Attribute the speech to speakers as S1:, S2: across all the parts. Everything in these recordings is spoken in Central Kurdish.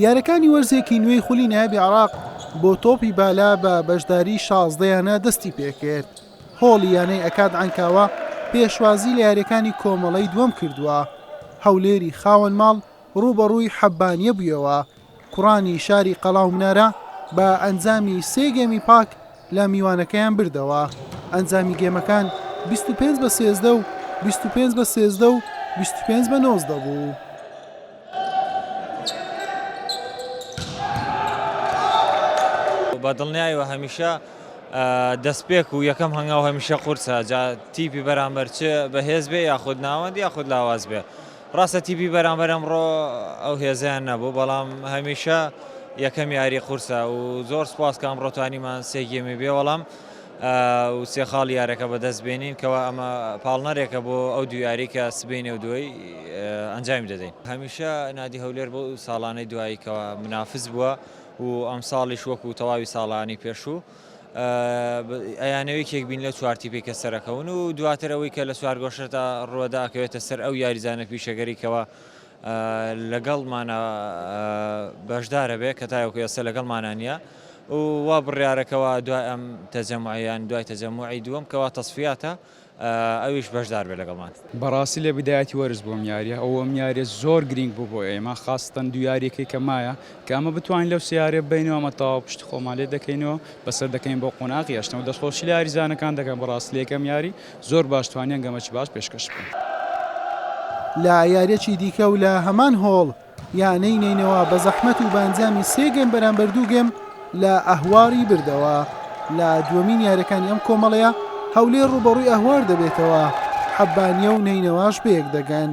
S1: یاریەکانی وەرزێکی نوێی خولی نایابی عێراق بۆ تۆپی بالە بە بەشداری 16 یانە دەستی پێکرد. هۆڵی یانەی ئەکاد عەنکاوە پێشوازی لە یاریەکانی کۆمەڵەی دووەم کردووە. هەولێری خاوەن ماڵ ڕووبەڕووی حەبانیە بوویەوە، کوڕانی شاری قەڵا و منارە بە ئەنجامی سێ گێمی پاک لە میوانەکەیان بردەوە، ئەنجامی گێمەکان 25 بە 13 و 25 بە 13 و 25 بە 19 بوو.
S2: بە دڵنیایەوە هەمیشە دەستپێک و یەکەم هەنگاو هەمیشە قورسە جا تیپی بەرامبەر چ بەهێز بێ یاخود ناوەند یاخود لاواز بێ ڕاستە تیپی بەرامبەر ئەمڕۆ ئەو هێزیان نەبوو بەڵام هەمیشە یەکەم یاری قورسە و زۆر سپاس کە ئەمڕۆ توانیمان سێ گێمی بێ وەڵام و سێ خاڵ یارەکە بەدەست بێنین کەوا ئەمە پاڵنەرێکە بۆ ئەو دوو یاری کە سبەینێ و دوای ئەنجامی دەدەین. هەمیشە نادی هەولێر بۆ ساڵانەی دوایی کەوا منافس بووە و ئەمساڵیش وەکو تەواوی ساڵانی پێشوو ئەیانەوێ یەکێک بین لەو چوار تیپەی کە سەرەکەون و دواتر ئەوەی کە لە چوارگۆشەدا ڕووەدا ئەکەوێتە سەر ئەو یاریزانە پیشەگەری کەوا لەگەڵمانە بەشدارە بێ کە تاوەکو ئێستا لەگەڵمانە نییە و وا بڕیارەکەەوە دوای ئەم تەجەمعیان دوای تەجەموعی دووەم کەوا تەسفیاتە ئەویش بەشدار بێ لەگەڵمان.
S3: بەڕاستی لە بیدایەتی وەرز بوو ئەم یاریە ئەو ئەم یاریە زۆر گرینگ بوو بۆ ئێمە خاستەن دوو یاریەکەی کە مایە کە ئەمە بتوانین لەو سێ یاریە ببەینەوە ئەمە تەواو پشتی خۆمان لێ دەکەینەوە بەسەر دەکەین بۆ قۆناغی هەشتەم دەستخۆشی لە یاریزانەکان دەکەم بەڕاستی لە یەکەم یاری زۆر باش توانیان گەمەکی باش پێشکەش بکەن.
S1: لە یاریەکی دیکە و لە هەمان هۆڵ یانەی نەینەوا بە زەحمەت و بە ئەنجامی سێ گێم بەرامبەر دوو گێم لە ئەهواری بردەوە. لە دووەمین یاریەکانی ئەم کۆمەڵەیە هەولێر ڕووبەڕووی ئەهوار دەبێتەوە، حەبانیە و نەینەواش بەیەک دەگەن.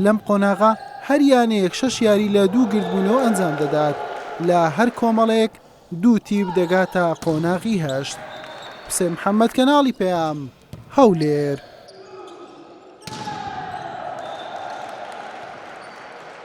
S1: لەم قۆناغە هەر یانەیەک شەش یاری لە دوو گردبوونەوە ئەنجام دەدات، لە هەر کۆمەڵەیەک دوو تیپ دەگاتە قۆناغی هەشت. حوسێن محەمەد کەناڵی پەیام، هەولێر.